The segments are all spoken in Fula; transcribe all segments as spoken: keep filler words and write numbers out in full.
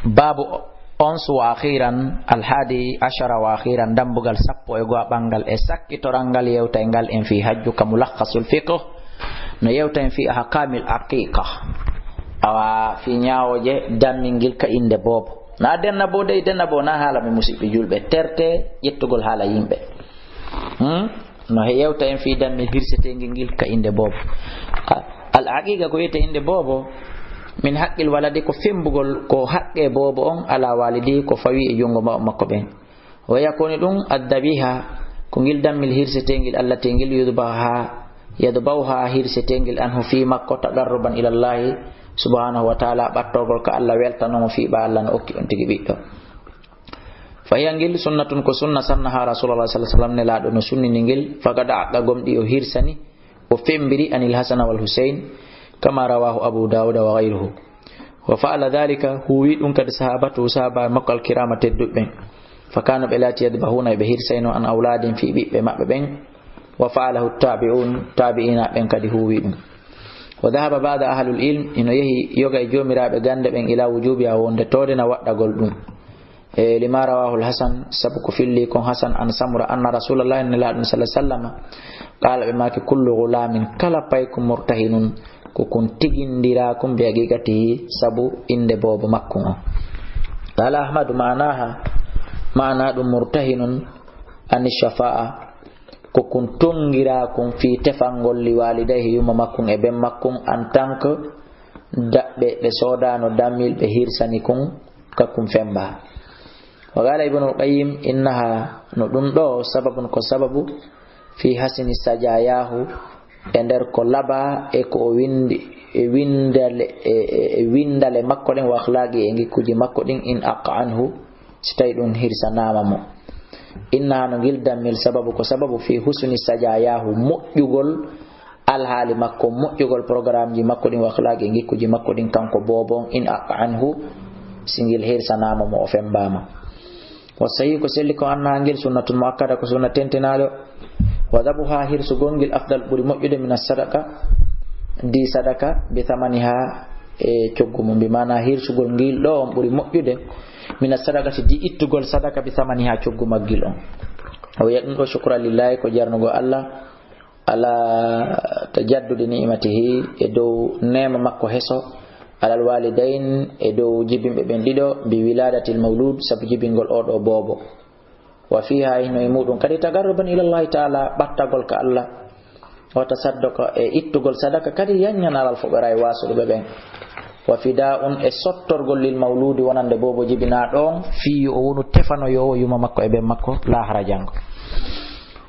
Baabu onsu wa akhiran, alhaadi ashara wa akhiran, dambugal sappo e go'a ɓangal e sakkitoral ngal yewtay ngal en fi hajju ka mulakhasul fiqh, no yewta en fi ahkamil aqiqa. Awa fi ñaawoje dammingil ka inde boobo. Na denna bo dey, denna bo na haala mi musiɓɓe julɓe, terte ƴettugol haala yimɓe. Hmm? No he yewta en fi dammil hirsetengel ngil ka inde boobo. A-, al aqiqa ko wiyete inde boobo, min haqqil waladi ko fembugol ko haqqe boobo on ala walidi ko fawi e jungo ma-, makko ɓen. Wa yakuni ɗum addabiha, ko ngil dammil hirsetengel allati ngil yudbaha, yadbauha hirsetengel anhu fi makko taqarruban ila Allahi subhanahu wa ta'ala, ɓattorgol ka Allah weltanomo fi ɓa Allah no okki on tigi ɓiɗɗo. Fa hiya ngil sunnatun ko sunna sannaha Rasulullah sallallahu alaihi wasallam, nelaɗo no sunnini ngil, faqad aqqa gomɗi o hirsani, o fembiri anil Hasana wal Husayn, kama rawahu Abu Dawuda wa ghayruhu. Wa fa'ala dhalika, huwi ɗum kadi sahabatu, sahaba makko alkirama tedduɓe ɓen. Fa kanu ɓe laati yadbahuna ɓe hirsayno an awladin fi ɓiɓɓe maɓɓe ɓen. Wa fa'alahu tabi'un, tabi'ina ɓen kadi huwi ɗum. Wa dhahaba ba'da ahlul ilm, ino yehi yoga e jomiraɓe gande ɓen ila wujubiha wonde toode na waɗɗagol ɗum. E, lima rawahul Hasan, sabu ko filli kon Hasan an Samura, anna Rasulallah, nelaɗo sallallahu alaihi wasallam, qala ɓe maaki, kullu ghulamin, kala payku murtahinun, ko kun tigindira kun bi haqiqatihi, sabu inde boobo makkun on. Qala Ahmadu ma'anaha, ma'ana ɗum murtahinun ani shafa'a, ko kun tongira kun fi tefangol li walidayhi yumma makkun e ben makkun en tant que daɓɓe ɓe sodano dammil ɓe hirsani kun ka kun femba. Wa qala Ibnul Qayyim, innaha, no ɗum ɗo, sababun ko sababu, fi hasini sajayahu, e nder ko laba e ko o windi, e windale, e, e, e windale makko ɗen, wa akhlaqi e ngikkuji makko ɗin, in aqqa anhu, si tawi ɗum hirsanama mo. Innaha no ngil dammil sababu ko sababu fi husni sajayahu, moƴƴugol alhaali makko, moƴƴugol programmeji makko ɗin, wa akhlaqi e ngikkuji makko ɗin, kanko boobo on, in aqqa anhu, si ngil hirsanama mo, o fembama. Wa sahih ko selli ko anna ngil sunnatun muakkada ko sunna tentinaɗo. Wa dhabuha hirsugol ngil afdal ɓuri moƴƴude min as-sadaqa di sadaka bi thamaniha e coggu mum. Bi maana hirsugol ngil ɗo on ɓuri moƴƴude min as-sadaqati di ittugol sadaka bi thamaniha coggu maggil on. O wiya ɗum ɗo shukran lillahi ko jarnugo Allah. Ala tajaddudi ni'matihi, e dow neema makko heso, alal walidayn, e dow jibinɓe ɓen ɗiɗo, bi wiladatil mawlud, sabu jibingol oɗo boobo. Wa fiha, hino e muɗum kadi, tagarruban ila Allahi ta'ala, ɓattagol ka Allah, wa tasadduqa, e ittugol sadaka kadi, yanñan alal fuqara'i wasuɗuɓe ɓen. Wa fida'un, e sottorgol lil mawludi wonande boobo jibina ɗon, fii yo o wonu tefanoyowo yuma makko e ben makko, lahara jango.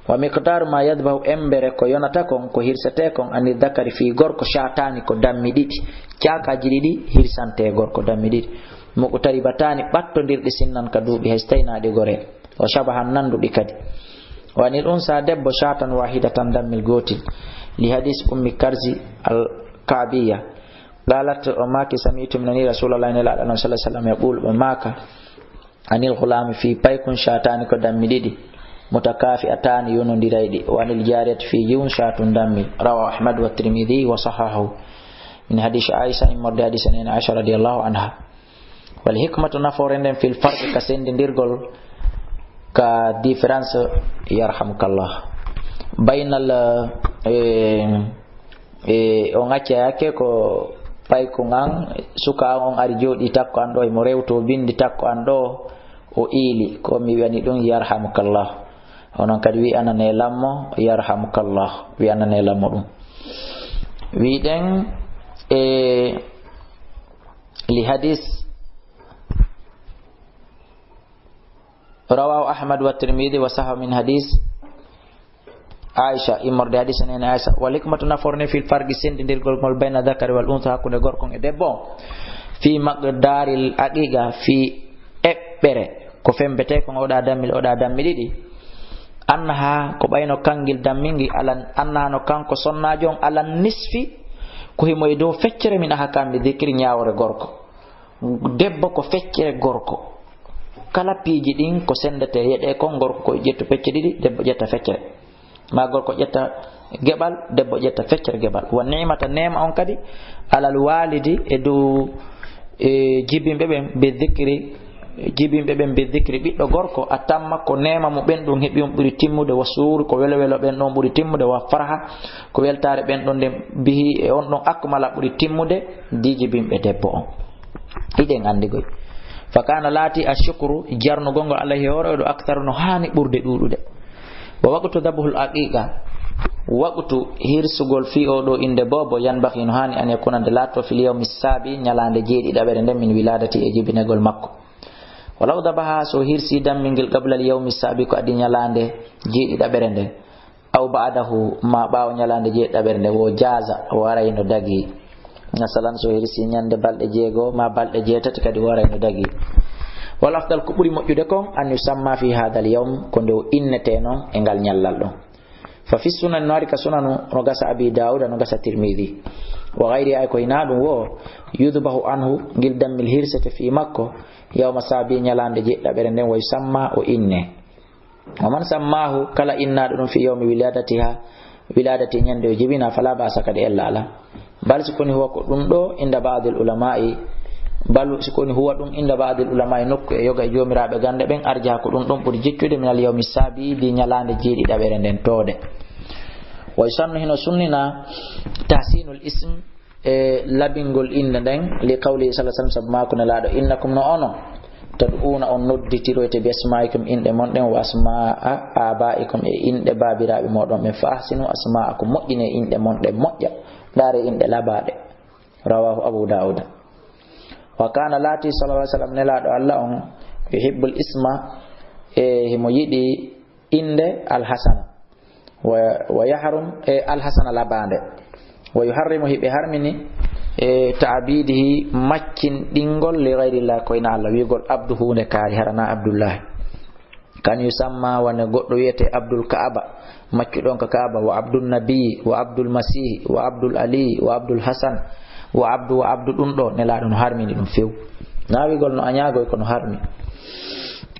Wa miqdaru ma yadbahu, embere ko yonata kon, ko hirsete kon, ani dhakari fii gorko, shatani ko dammi ɗiɗi, cakaji ɗiɗi hirsante gorko dammi ɗiɗi, muqtaribatani ɓattondirɗi sinnan ka duuɓi, hay so tawi na ɗi gore, wa shabahan nanduɗi kadi. Wa anil unsa debbo shatan wahidatan dammil gotil, li hadis ummi karzi al ka'biya, qalat o maaki sami'tu mi nani rasulallah nelaɗo sallallahu alaihi wasallam yaqulu ɓe maaka, anil ghulami fi paykun shatani ko dammi ɗiɗi, mutakafi'atani yonondirayɗi, wa anil jariyati fi yiwun shatun dammi, rawahu Ahmad wa Tirmidhi wa sahahu, min hadith Aisha, immorde hadith nene Aisha radiyallahu anha. Wal hikmatu nafoore nden fil farqi ka sendindirgol ka différence yarhamukallah. Baynal, eh, E, on acca yakke ko paykun an, suka an on ari jooɗi takko an ɗo, himo rewto bindi takko an ɗo, o iili, ko mi wi'ani ɗum, yarhamukallah. Onon kadi wi'anane lammo, yarhamukallah. Wi'anane lammo ɗum. Wi'ɗen, e, li hadis, rawahu Ahmad wa Tirmidhi wa sahahu min hadis Aisha, immorde hadis nene Aisha, wal hikmatu nafoore ne fil farqi sendindirgol ngol bayna dhakari wal untha hakkunde gorko e debbo. Fi maqdaril aqiqa, fi eɓɓere ko fembete kon oɗa dammi, oɗa dammi ɗiɗi. Annaha ko ɓayno kangil dammingi ala, annaha no kanko sonnaajo on ala nisfi ko himo e dow feccere min ahkami dhikri ñaawore gorko. Debbo ko feccere gorko. Kala piiji ɗin ko sendete yeɗe kon, gorko ko ƴettu pecce ɗiɗi, debbo ƴetta feccere. Ma gorko ƴetta geɓal, debbo ƴetta feccere geɓal. Wa ni'mata neema on kadi alal walidi e dow E jibinɓe ɓen be dhikri, jibinɓe ɓen be dhikri, ɓiɗɗo gorko, a tamma ko neema mo ɓen ɗum heɓi on ɓuri timmude, wa sururi, ko welo welo ɓen ɗon ɓuri timmude, wa farha, ko weltaare ɓen ɗon nden bihi e on ɗon akmala ɓuri timmude, di jibinɓe debbo on. Hiɗen anndi goy. Fa kana laati a shukru, jarnugol ngol Allah e hoore o ɗo akthar no haani ɓurde ɗuuɗude. Wa waqtu dhabhul aqiqa, waqtu hirsugol fii o ɗo innde boobo, yanbaghi no haani an yakuna nde laatoo fil yawmi sabi, ñalaande jeeɗiɗaɓere nden min wiladati e jibinegol makko. Walaw dhabaha, so hirsi dammingel qabla al yawmi sabi, ko adii ñalaande jeeɗiɗaɓere nden, aw ba'dahu, ma ɓaawo ñalaande jeeɗiɗaɓere nden, wo jaaza, waray no dagii. Masalan, so hirsi ñande balɗe jeego ma balɗe jeetati, kadi waray no dagii. Wal afdal, ko ɓuri moƴƴude kon, an yusamma fi hadha al yawm, ko nde o innetee non e ngal ñallal ɗon. Fa fi sunan, no ari ka sunanu, no gasa Abi Dawuda, no gasa Tirmidhi. Wa ghayri, ay ko hinaa ɗum wo, yudhbahu anhu, ngil dammil hirsete fii makko, yawma sabi, ñalaande jeeɗiɗaɓere nden, wa yusamma, o inne. Wa man sammahu, kala innaaɗo ɗum fi yawmi wiladatiha, wiladati, ñande o jibina, fala ba'sa, kadi ella ala. Bal si koni huwa ko ɗum ɗo, inda ba'dil ulama'i, bal si koni huwa ɗum inda ba'dil ulama'i, nokku e yoga e joomiraaɓe gannde ɓen, arjaha, ko ɗum ɗon ɓuri jiccude, minal yawmi sabi, di ñalaande jeeɗiɗaɓere nden toode. Wa yusannu, hino sunnina, tahsinul ism, e labingol innde nden, li qawli sallallahu alaihi wasallam, sabu maako Nelaaɗo, innakum, no onon, tad'una, on nodditiroyte, bi asma'ikum, inɗe mon ɗen, wa asma'a aba'ikum, e inɗe baabiraaɓe mooɗon ɓen, fa ahsinu asma'akum, moƴƴine inɗe mon ɗen, moƴƴa, ndaare inɗe labaaɗe. Rawahu Abu Dawuda. Wa kana, laati, sallallahu alaihi wasallam, Nelaaɗo Allah on, yuhibbul isma, e himo yiɗi innde alhasana. Wa, wa yahrum, e alhasana labaande. Wa yuharrimu, hiɓe harmini, e ta'bidihi, maccinɗingol, li ghayrillah, ko hinaa Allah, wi'ugol abdu huunde kaari, hara na Abdullahi. Kan yusamma, wano goɗɗo wi'etee Abdul Ka'aba, maccuɗo on ka Ka'aba, wa Abdul Nabi, wa Abdul Masih, wa Abdul Ali, wa Abdul Hasan, wa Abdu, wa Abdu, ɗum ɗo Nelaaɗo no harmini ɗum few. Na wi'ugol no a ñaagoy, kono harmi.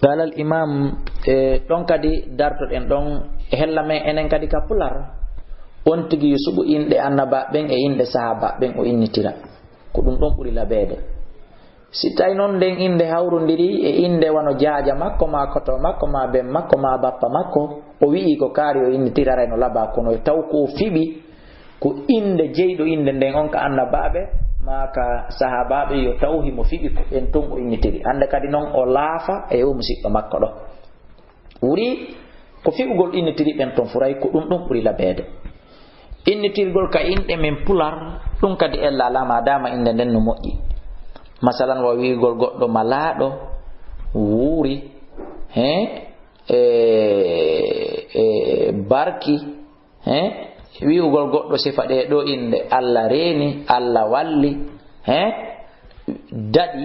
Qala al imam, e ɗon kadi dartoɗen ɗon, hella men enen kadi ka Pular, on tigi yo suɓu inɗe annabaaɓe ɓen e inɗe sahaabaaɓe ɓen o innitira. Ko ɗum ɗon ɓuri labeede. Si tawi non nden innde hawrondiri e innde wano jaaja makko, ma koto makko, ma ben makko, ma bappa makko, o wi'i ko kaari o innitiraray no labaa, kono taw ko o fiɓi, ko innde jeyɗo innde nden on ka annabaaɓe, ma ka sahaabaaɓe, yo taw himo fiɓi ko ɓen tun o innitiri. Hannde kadi non o laafa e o musiɗɗo makko ɗo. Wuri ko fiɓugol innitiri ɓen ton furay, ko ɗum ɗum ɓuri labeede. Innitirgol ka inɗe men Pular, ɗum kadi ella alaa, ma dama innde nden no moƴƴi. Masalan, wa wi'ugol goɗɗo malaaɗo, wuuri, he, e, e, barki, he, wi'ugol goɗɗo sifa ɗe ɗo innde, Allah reeni, Allah walli, he, daɗi,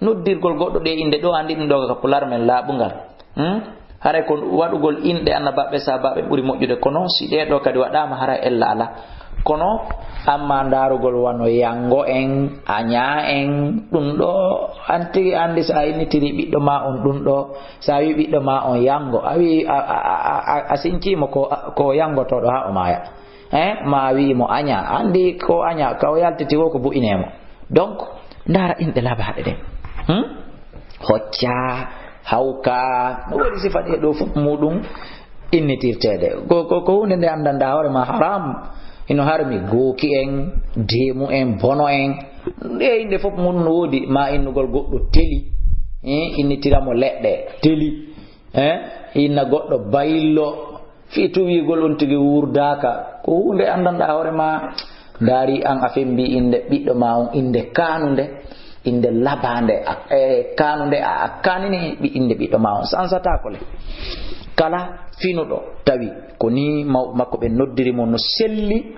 noddirgol goɗɗo ɗe innde ɗo, anndi ɗum ɗo ka Pular men laaɓungal. Hmm? Haray ko waɗugol inɗe annabaaɓe, sahaabaaɓe ɓuri moƴƴude, kono si ɗee ɗo kadi waɗaama, haray ella alaa. Kono amma ndaarugol wano Yango en, Aña en, ɗum ɗo, an tigi anndi, so a innitiri ɓiɗɗo ma on ɗum ɗo, so a wi ɓiɗɗo ma on Yango, a wi a, a, a, a, a sincii mo ko, ko yangotooɗo haa o maaya. Eh, ma a wi'i mo Aña, anndi ko Aña, ka o yaltiti wo ko bu'inee mo. Donc, ndaara inɗe labaaɗe ɗen. Hmm? Hocca, hawka, no woodi sifa ɗe ɗo fof muɗum innitirteede. Ko, ko, ko huunde nde anndanɗaa hoore ma haram, hino harmi gooki en, deemu en, bono en. Ɗe innde fof muɗum no woodi, ma innugol goɗɗo teli, eh, innitira mo leɗɗe, teli, eh, inna goɗɗo bayillo, fii tun wi'ugol on tigi wurdaaka. Ko huunde anndanɗaa hoore ma, ndaari an a fembi innde ɓiɗɗo ma on, innde kaanunde, innde labaande, a, e, kaanunde, a, a kaanini ɓi-, innde ɓiɗɗo ma on, sansataako le. Kala finuɗo tawi ko nii mawɓe makko ɓen noddiri mo no selli,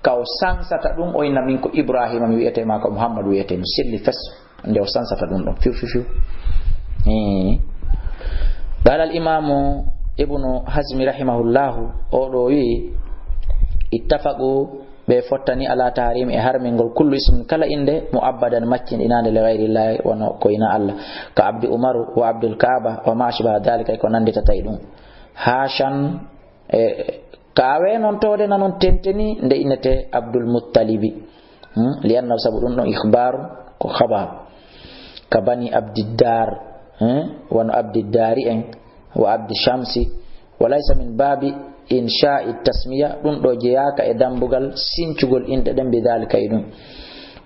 ka o sansata ɗum, o inna min ko Ibrahima mi wi'etee, ma ko Muhammadu wi'etee, no selli fes. Nde o sansata ɗum ɗon, fiw, fiw, fiw. Eh. Qala al imamu Ibnu Hazmi rahimahullahu, o ɗo wi, ittafaqu, ɓe fottani, ala tahrimi, e harmingol, kullu ismin, kala innde, mu'abbadan, maccinɗinaande, li ghayrillahi, wano ko ina Allah, ka Abdi Umaru, wa Abdul Kaaba, wa ma ashbaha dhalika, e ko nannditata e ɗum. Haashan, e, kaawe non toode na non tenteni nde innete Abdul Muttalibi. Hmm? Li annahu, sabu ɗum ɗon ikhbaar, ko khabar. ka bani Abdiddar, eh, wano Abdiddari en, wa Abdi Shamsi, wa laysa min baabi insha'i tasmiya, ɗum ɗo jeyaaka e dambugal sincugol inɗe ɗen bi dhalika e ɗum.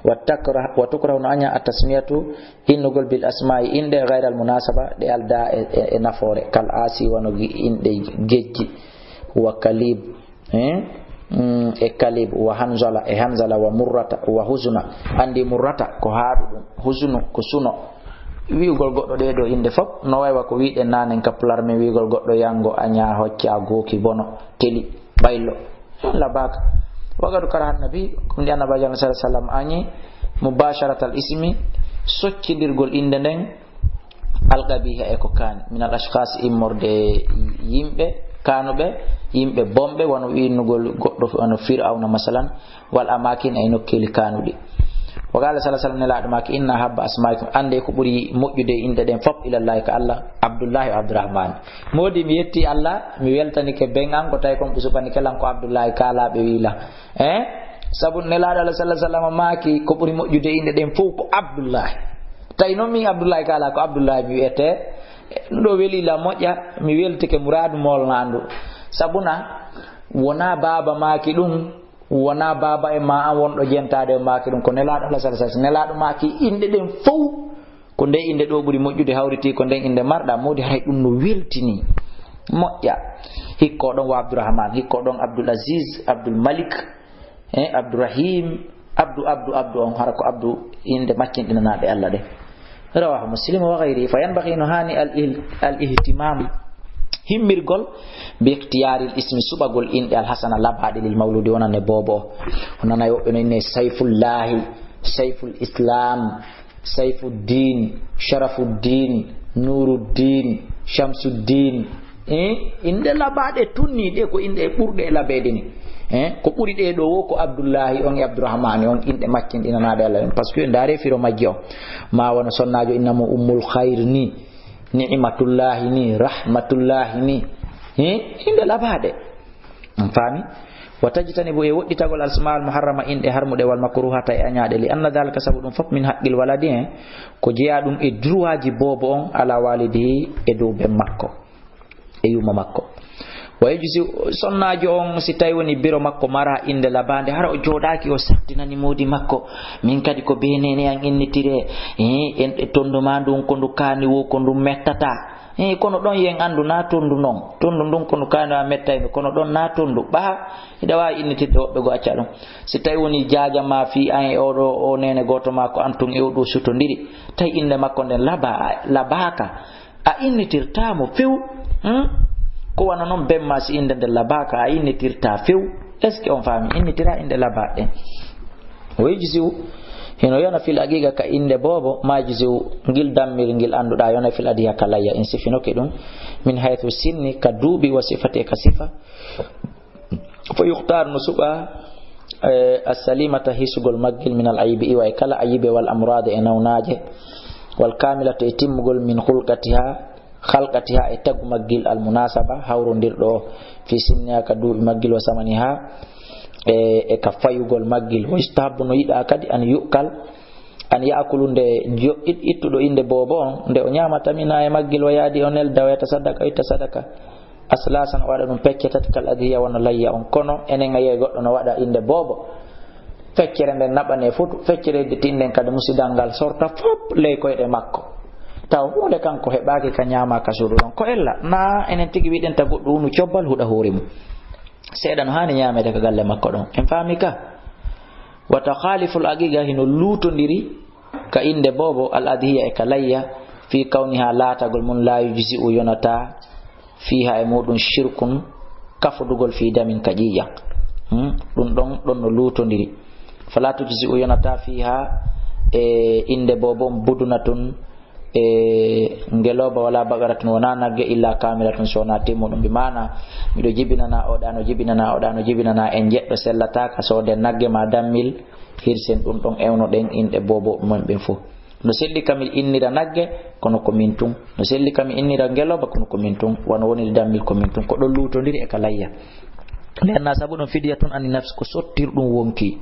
Wa takrah-, wa tukrahu, no aña a tasmiyatu, innugol bil asma'i inɗe ghayral munasaba, ɗe alda e, e, e nafoore, kal asi, wano gi-, inɗe gejji, wa kalib, eh? Mm, e kalib, wa hanzala, e hanzala, wa murrata, wa huzuna. Andi murrata ko haaɗu ɗum, huzunu ko suno. Wi'ugol goɗɗo ɗee ɗoo inɗe fof, no waywa ko wi'ɗen nanen ka pular men, wi'ugol goɗɗo yango, aña, hocca, gooki, bono, teli, baylo. Labaka. Wagadu karaha nabi, ko ndi annabi sallallahu alaihi wasallam añi, mubasharatal ismi, soccindirgol innde nden, alqabiha e ko kaani, min al ashkhas, immorde yimɓe kaanuɓe, yimɓe bonɓe, wano wi'nugol goɗɗo wano Fir'auna masalan, wal amakin, e nokkeeli kaanuɗi. Wa qala sallallahu alaihi wasallam, Nelaaɗo maaki, inna habba asmaikum, annde ko ɓuri moƴƴude inɗe ɗen fof, ilallahi ka Allah, Abdullahi wa Abdurrahman. Moodi mi yetti Allah, mi weltanike ben an, ko tawi kon ɓe suɓanike lan ko Abdullahi kaalaaɓe wiila. Eh? Sabu Nelaaɗo Allah sallallahu alaihi wasallam maaki ko ɓuri moƴƴude inɗe ɗen fof ko Abdullahi. Tawi noon min Abdullahi kaala ko Abdullahi mi wiyete. Ɗum ɗo weli la moƴƴa, mi weltike muraadu molnaandu. Sabuna, wona baaba maaki ɗum, wona baaba e ma an wonɗo jentaade o maaki ɗum, ko Nelaaɗo Allah sallallahu alaihi wasallam. Nelaaɗo maaki inɗe ɗen fof, ko nde inɗe ɗo ɓuri moƴƴude hawriti ko nden inɗe marɗa, moodi haray ɗum no weltini. Moƴƴa. Hikko ɗon wa Abdurrahman, hikko ɗon Abdul Aziz, Abdul Malik, eh, Abdurrahim, Abdu, Abdu, Abdu on, hara ko Abdu inɗe maccinɗinanaaɗe Allah ɗe. Rawahu Muslim wa ghayri. Fa yanbaghi, no haani al il-, al ihtimam, himmirgol, bi ikhtiyaril ismi, suɓagol inɗe al hasana labaaɗe lil mawludi, wonande boobo o. O nanay woɓɓe no inne Sayfullahi, Sayful Islam, Sayfuddin, Sharafuddin, Nuruddin, Shamsuddin. Eh, inɗe labaaɗe tunniiɗe ko inɗe ɓurɗe e labeede ni. Eh, ko ɓuri ɗe ɗo wo ko Abdullahi on e Abdurrahmani on, inɗe maccinɗinanaaɗe Allah ɗen. Parce que ndaare firo majje on. Ma wano sonnaajo inna mo Ummul Khayr ni, Ni'matullahi ni, Rahmatullahi ni. Eh, inɗe labaaɗe. On faami? Wa tajtanibu, e woɗɗitagol al asma al muharrama, inɗe harmuɗe, wal makruhata, e añaaɗe, li anna dhalika, sabu ɗum fof, min haqqil waladi, en, ko jeyaa ɗum e droitji boobo on, ala walidihi, e dow ben makko, e yumma makko. Wa yujzi, sonnaajo on, si tawi woni biro makko mara inɗe labaande, hara o jooɗaaki, o sattinani moodi makko, min kadi ko bee neene an innitire, eh, en, e tondu ma ndun, ko ndu kaani wo, ko ndu mettata. Eh, kono ɗon yen anndu na tondu non. Tondu ndun kono kaani a mettayno, kono ɗon na tondu. Ɓaha, hiɗa waawi innitirde woɓɓe goo acca ɗum. Si tawi woni jaaja ma fii an e oɗo, o neene gooto ma ko an tun e oɗo sutondiri, tawi innde makko nden laba-, labaaka, a innitirtaa mo few. Hmm? Ko wano non ben ma si innde nden labaaka, a innitirtaa few. Est-ce que on faami? Innitira inɗe labaaɗe ɗen. Wa yujzi'u, hino yona fil aqiqa ka innde boobo, ma yujzi'u, ngil dammir ngil annduɗaa yona fil adiya ka layya, en sifinoke ɗum, min haythu sinni, ka duuɓi, wa sifati, e ka sifa. Fa yukhtar, no suɓa, eh, as-salimata, hisugol maggil, min al aybi, iwa e kala ayibe, wal amrade, e nawnaaje, wal kamilata, e timmugol, min khulqatiha, khalqatiha, e tagu maggil, al munasaba, hawrondirɗo, fi sinniha, ka duuɓi maggil, wa samaniha, e, e ka fayugol maggil. Wa yustahabbu, no yiɗaa kadi, an yu'kal, an ya'kulu, nde jo-, it-, ittuɗo innde boobo on, nde o ñaamata, mina e maggil, wa yahdi, o nelda, wa yatasaddaqa, o itta sadaka, aslasan, o waɗa ɗum pecce tati, kal adhiya, wano layya on. Kono enen a yi'ay goɗɗo no waɗa innde boobo, feccere nden naɓane fotu, feccere hedditin nden kadi musidal ngal sorta fop ley koyɗe makko. Taw huunde kanko heɓaaki ka ñaama ka suudu ɗon. Ko ella, na enen tigi wiɗen ta goɗɗo unu cobbal huɗa hoore mum. Seeɗa no haani ñaameede ka galle makko ɗon. En faami ka? Wa takhaliful aqiqa, hino luutondiri ka innde boobo, al adhiya, e ka layya, fi kawniha, laatagol mum, la yujzi'u, yonata, fiha, e muɗum, shirkun, kafodugol, fi damin, ka ƴiiƴan. Hmm? Ɗum ɗon, ɗon no luutondiri. Fala tujzi'u, yonata, fiha, e innde boobo, budunatun, e ngelooba, wala baqaratun, wona nagge, illa kamilatun, so wona timmuɗum. Bi maana, miɗo jibinana oɗa, no jibinana oɗa, no jibinana en jeɗɗo sellataaka, soode nagge ma dammil, hirsen ɗum ɗon, ewno ɗen inɗe boobo men ɓen fof. No selli ka mi innira nagge, kono ko min tun. No selli ka mi innira ngelooba, kono ko min tun. Wano woniri dammil, ko min tun. Ko ɗon luutondiri e ka layya. Lenna sabu ɗum fidya tun ani nafs, ko sottirɗum wonki.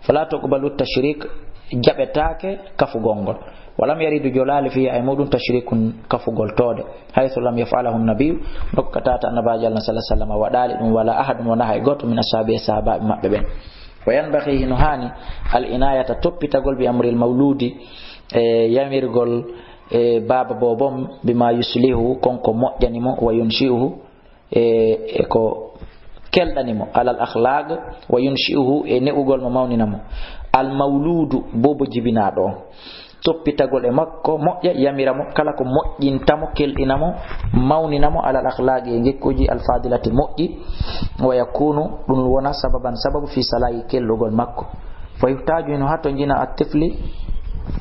Fala tuqbalu tashrik, jaɓetaake kafugol ngol. Walam yaridu jolaali fiha e muɗum tashrikun kafugol toode. Haythu lam yaf'alahu nabiyu, nokka tata annabaajo Allah sallallahu alaihi wasallam waɗaali ɗum, wala ahadun wona hay gooto min ashabi e sahabaaɓe maɓɓe ɓen. Wa yanbaghi hino haani al inayata toppitagol bi amril mawludi e yamirgol e baaba boobom bima yuslihu kon ko moƴƴani mo wa yunshi'uhu e, e ko kelɗani mo alal akhlaq wa yunshi'uhu e ne'ugol mo mawnina mo. Al mawludu bobo jibinaaɗo on. Toppitagol e makko moƴƴa yamira mo kala ko moƴƴinta mo kelɗina mo mawnina mo alal akhlaqi e ngikkuji al fadilati moƴƴi. Wa yakunu ɗum wona sababan sababu fi salahi kelɗugol makko. Fa yuhtaju hino hatonjina at tifli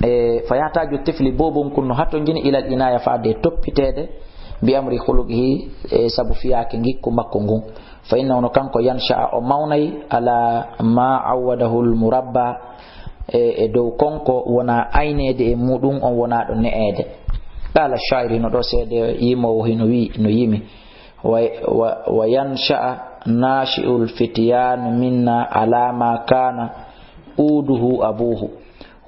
e fa yahtaju tifli bobon kun no hatonjini ilal inaya faade toppiteede bi amri khuluqihi e sabu fiyaake ngikku makko ngun. Fa innahu no kanko yansha'a o mawnay ala ma awwadahu al murabba e, e dow konko wona ayneede e muɗum on wona ɗo ne'eede. Qala sha'iri no ɗo seede yimowo hino wi no yimi wa, wa, wa yansha'a nashi'ul fityanu minna ala ma kana uduhu abuhu.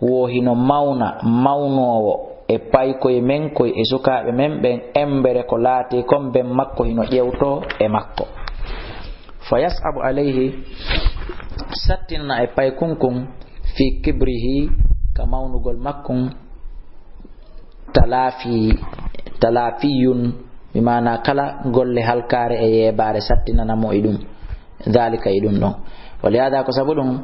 Wo hino mawna mawnoowo e paykoye men koye e sukaaɓe men ɓen embere ko laati kon ben makko hino ƴewtoo e makko. Fa yas'abu alayhi sattinna e paykun kun fi kibrihi ka mawnugol makkun talaafi talafiyun bi maana kala golle halkaare e yeebaare sattinana mo e ɗum. Dhalika e ɗum ɗon. Wa lihada ko sabu ɗum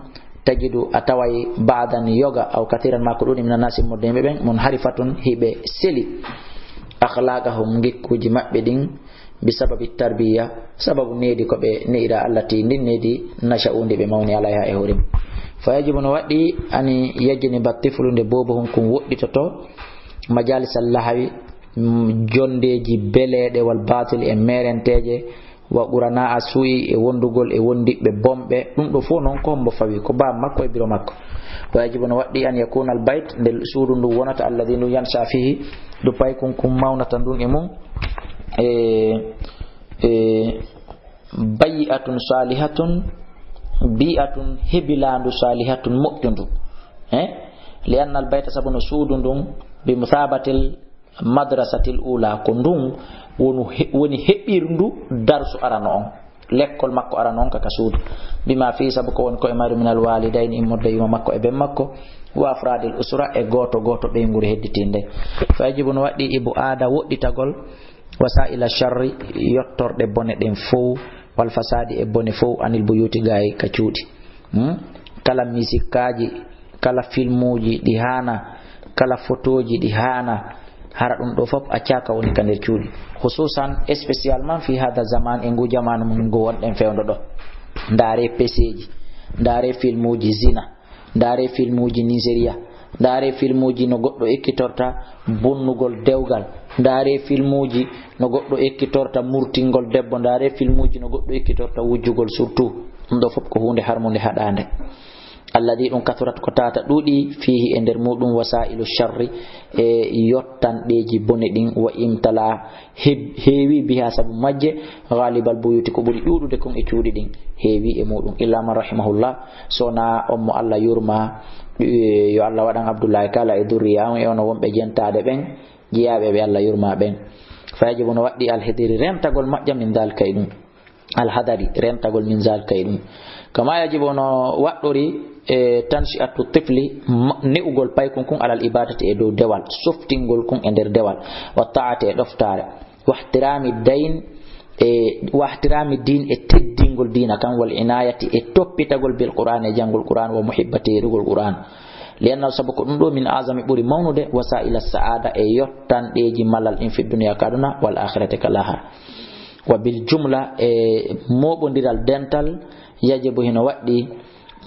tajidu a taway ba'dan yoga aw kathiran ma ko ɗuɗi min annasi modde yimɓe ɓen munharifatun hiɓe seli akhlaqahum ngikkuji maɓɓe ɗin bi sababi tarbiya sababu needi ko ɓe ne'ira allati ndin needi nasha'u ndi ɓe mawni alayha e hoore mum. Fa yajibu no waɗɗi ani yajini battiflu nde bobo hon kun woɗɗitoto majalisal lahawi jondeeji beleeɗe wal batil e merenteeje wa qurana a su'i e wondugol e wondiɓɓe bomɓe. Ɗum ɗo fof noon ko hombo fawi ko baa makko e biro makko. Wa yajibu no waɗɗi an yakuna al bayt nde suudu ndu wonata alladhi ndu yansha fihi ndu paykun kun mawnata ndun e mum e e bayi'atun salihatun bi'atun hebilandu salihatun moƴƴundu eh li anna al bayta sabu no suudu ndun bi muthabatil madrasatil ula ko ndun wonu he- woni heɓirndu darsu arano on lekkol makko arano on kaka suudu bima fi sabu ko woni ko e mayru minal walidayni immorde yuma makko e ben makko wa afradil usra e goto goto ɓeynguure hedditinde. Fa yajibu no waɗɗi ibu aada woɗɗitagol wasaila sharri yottorɗe bone ɗen fow wal fasadi e bone fow anil buyuti gaay ka cuuɗi. Hmm? Kala misikkaaji kala filmuuji ɗi haana kala fotooji ɗi haana hara ɗum ɗo fof accaka woni ka nder cuuɗi hususan spécialement fi hada zaman e ngu jamanu mun ngu wonɗen fewndo ɗo. Ndaare peseeji ndaare filmuuji zina ndaare filmuuji nigeria ndaare filmuuji no goɗɗo ekkitorta bonnugol dewgal ndaare filmuuji no goɗɗo ekkitorta murtingol debbo ndaare filmuuji no goɗɗo ekkitorta wujjugol surtout ɗum ɗo fof ko huunde harmunde haɗaande. Alladi ɗum kasurat ko tata ɗuuɗi fiihi e nder muɗum wasailu sharri e yottanɗeeji bone ɗin wa imtala heewi biha sabu majje galibal buyuti ko ɓuri ɗuuɗude kon e cuuɗi ɗin heewi e muɗum illa man rahimahullah sona on mo allah yurma. Yo allah waɗan abdullahi kala e durriya on e ono wonɓe jentaade ɓen jeyaaɓe ɓe allah yurma ɓen. Fa yajibu no waɗɗi alhediri rentagol maƴƴa min dalika e ɗum alhadari rentagol min zalika e ɗum kama yajibu no waɗɗori e tanshi'atu tifli ne'ugol paykun kun alal ibadati e dow dewal softingol kun e nder dewal wa ta'ati e ɗoftaare wahtirami dayn e wahtirami din e teddingol dina kan wal inayati e toppitagol bil qur'an e janngol qur'an wa muhibbati e ɗugol qur'an. Lianna sabu ko ɗum ɗo min azami ɓuri mawnude wasaila sa'ada e yottanɗeji malal in fi duniya ka aduna wal akhirati ka lahara. Wa bil jumla e moɓodiral dental yajibu hino waɗɗi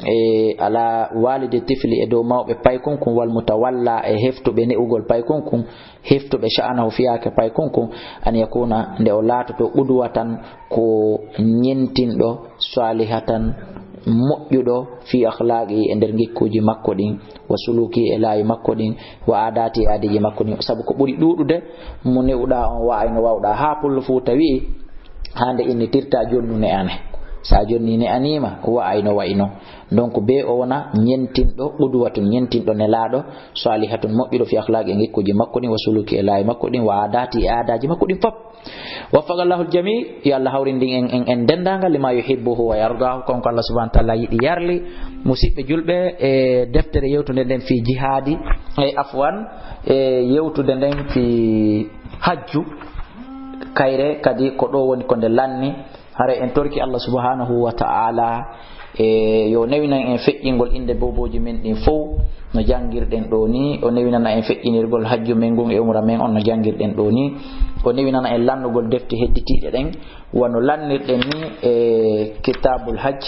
e ala walidi tifli e dow mawɓe paykun kun wal mutawalla e heftuɓe ne'ugol paykun kun heftuɓe sha'anahu fiyake paykun kun an yakuna nde o laatoto quduwatan ko ñentinɗo salihatan moƴƴuɗo fi akhlaqi e nder ngikkuji makko ɗin wa suluki e laawi makko ɗin wa adati e aadiji makko ɗin sabu ko ɓuri ɗuɗude mo ne'uɗa on wa ayno wawɗa ha pullo fuuta wi'i hande innitirta jonnu ne ane Sa jonni ne anima, wa ayno wa ino. Donc, be o wona ñentinɗo, qudwatun, ñentinɗo nelaaɗo, salihatun, moƴƴuɗo fi akhlaqi, e ngikkuji makko ɗin, wa suluki, e laayi makko ɗin, wa adati, e aadaji makko ɗin fop. Waffaqallahu al-jami', yo Allah hawrindin en, en, en denndaangal, lima yuhibbuhu wa yardahu, kon ko Allah subhanahu wa ta'ala yiɗi yarli. Musidɓe julɓe, e deftere yewtude nden fi jihadi, e afwan, e yewtude nden fi hajju, kayre kadi ko ɗo woni ko nde lanni. Hara en torki Allah subhanahu wa ta'ala, e yo newinan en feƴƴingol innde boobooji men ɗin fow no janngirɗen ɗo ni, o newinana en feƴƴinirgol hajju men ngun e umra men on no janngirɗen ɗo ni, o newinana en lannugol defte hedditiiɗe ɗen, wano lannirɗen ni e Kitabul Hajj,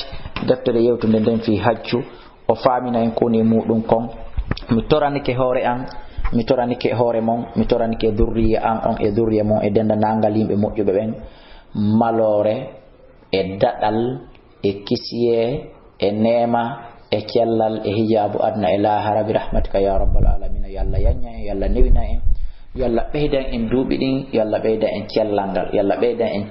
deftere yewtunde nden fii hajju, o faamina en koni e muɗum kon. Mi toranike hoore an, mi toranike hoore mon, mi toranike durriya an on e durriya mon e denndaangal yimɓe moƴƴuɓe ɓen, maloore e daɗal e kisiyee e neema e cellal e hijaabu aduna e laahara bi rahmatika ya rabbal alamina. Yo Allah yanña en, yo Allah newina en, yo Allah ɓeydan en duuɓi ɗin, yo Allah ɓeydan en cellal ngal, yo Allah ɓeydan en